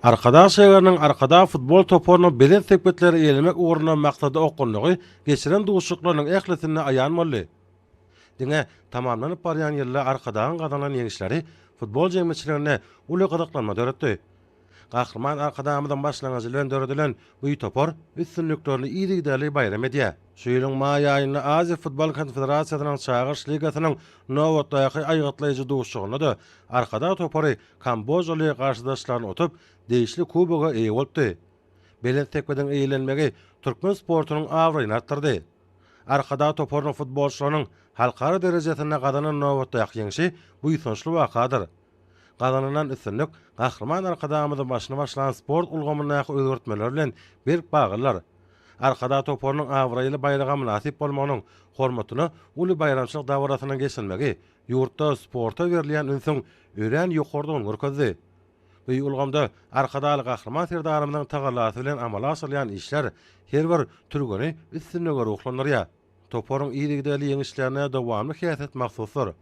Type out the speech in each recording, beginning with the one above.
Arkadag şägeriniň Arkadag futbol toparynyň belent sepgitleri eýelemek ugrunda maksada okgunlygy geçiren duşuşyklarynyň ählisinde aýan boldy. Diňe tamamlanyp barýan ýylda Arkadagyň gazanan ýeňişleri futbol jemgyýetçiliginde uly gyzyklanma döretdi. Gahryman Arkadagymyzyň başlangyjy bilen döredilen bu topar üstünliklerini yzygiderli baýram edýär. Şu ýylyň maý aýynda Aziýa futbol konfederasiýasynyň Çagyryş ligasynyň nobatdaky aýgytlaýjy duşuşygynda-da Arkadag topary kambojaly garşydaşlaryny utup, degişli kuboga eýe bolupdy. Belent sepgidiň eýelenmegi türkmen sportunyň abraýyny artdyrdy. Arkadag toparynyň futbolçylarynyň halkara derejesinde gazanan nobatdaky ýeňşi buýsançly wakadyr. Gazanylan üstünlik Gahryman Arkadagymyzyň başyny başlan sport ulgamyndaky özgertmeler bilen berk baglydyr. Arkadag toparynyň abraýly baýraga mynasyp bolmagynyň hormatyna uly baýramçylyk dabarasynyň geçirilmegi ýurtda sporta berilýän ünsüň örän ýokarydygyny görkezdi. Bu ulgamda Arkadagly Gahryman Serdarymyzyň tagallasy bilen amala aşyrylýan işler her bir türgeni üstünlige ruhlandyrýar. Toparyň yzygiderli ýeňişlerine dowamly häsiýet mahsusdyr.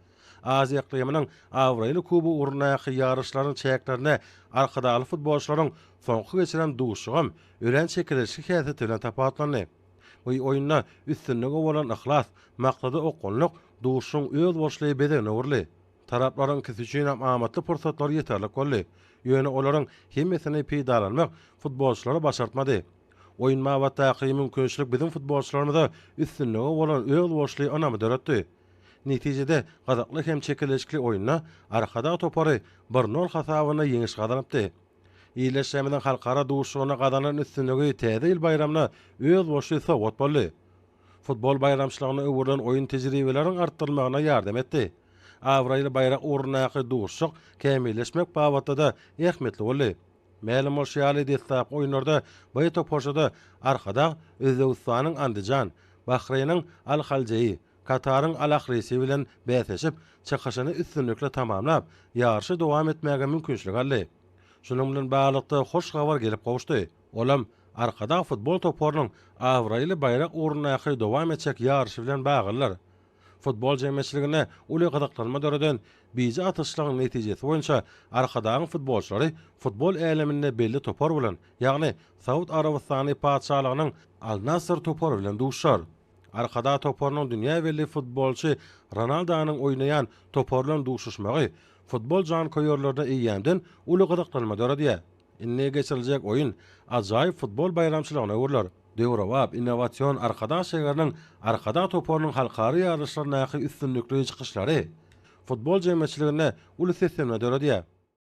Aziýa yklymynyň abraýly kubogy ugrundaky ýaryşlaryň çäklerinde arkadagly futbolçylaryň soňky geçiren duşuşygam örän çekeleşikli häsiýeti bilen tapawutlandy. Bu oýunda üstünlige bolan yhlas, maksada okgunlyk duşuşygyň özboluşly bezegine öwrüldi. Taraplaryň ikisi üçinem amatly pursatlar ýeterlik boldy. Ýöne olaryň hemmesini peýdalanmak futbolçylara başartmady. Oýun babatdaky mümkinçilik biziň futbolçylarymyza üstünlige bolan özboluşly ynamy döretdi. Netijede, gyzykly hem çekeleşikli oýunda Arkadag topary bir nol hasabynda ýeňiş gazanypdy. Ildeşlerimiziň halkara duşuşygynda gazanan üstünligi Täze ýyl baýramyna özboluşly sowgat boldy. Futbol baýramçylygyna öwrülen oýun tejribeleriň artdyrylmagyna ýardam etdi. Abraýly baýrak ugrundaky duşuşyk kämilleşmek babatda-da ähmiýetli boldy. Mälim bolşy ýaly, deslapky oýunlarda B toparçada Arkadag Özbegistanyň Andijan, Bahreýniň Al-Haljeýi, Kataryň Al-Ahlisi bilen bäsleşip, çykyşyny üstünlikli tamamlap, ýaryşy dowam etmäge mümkinçilik aldy. Şunuň bilen baglylykda hoş habar gelip gowuşdy. Olam Arkadag futbol toparynyň abraýly baýrak ugrundaky dowam etjek ýaryşy bilen baglydyr. Futbol jemgyýetçiliginde uly gyzyklanma döreden bije atyşlygyň netijesi boýunça Arkadagyň futbolçylary futbol äleminde belli topar bolan, ýagny Saud Arabystany Patyşalygynyň Al-Nassr topary bilen duşuşar. Arkadag toparynyň dünýä belli futbolçy Ronaldonyň oýnaýan topary bilen duşuşmagy futbol janköýerlerinde eýýämden uly gyzyklanma döredýär. Indi geçiriljek oýun ajaýyp futbol baýramçylygyna öwrüler. Döwrebap, innowasion Arkadag şägeriniň Arkadag toparynyň halkara ýaryşlaryndaky üstünlikli çykyşlary futbol jemgyýetçiliginde uly seslenme döredýär.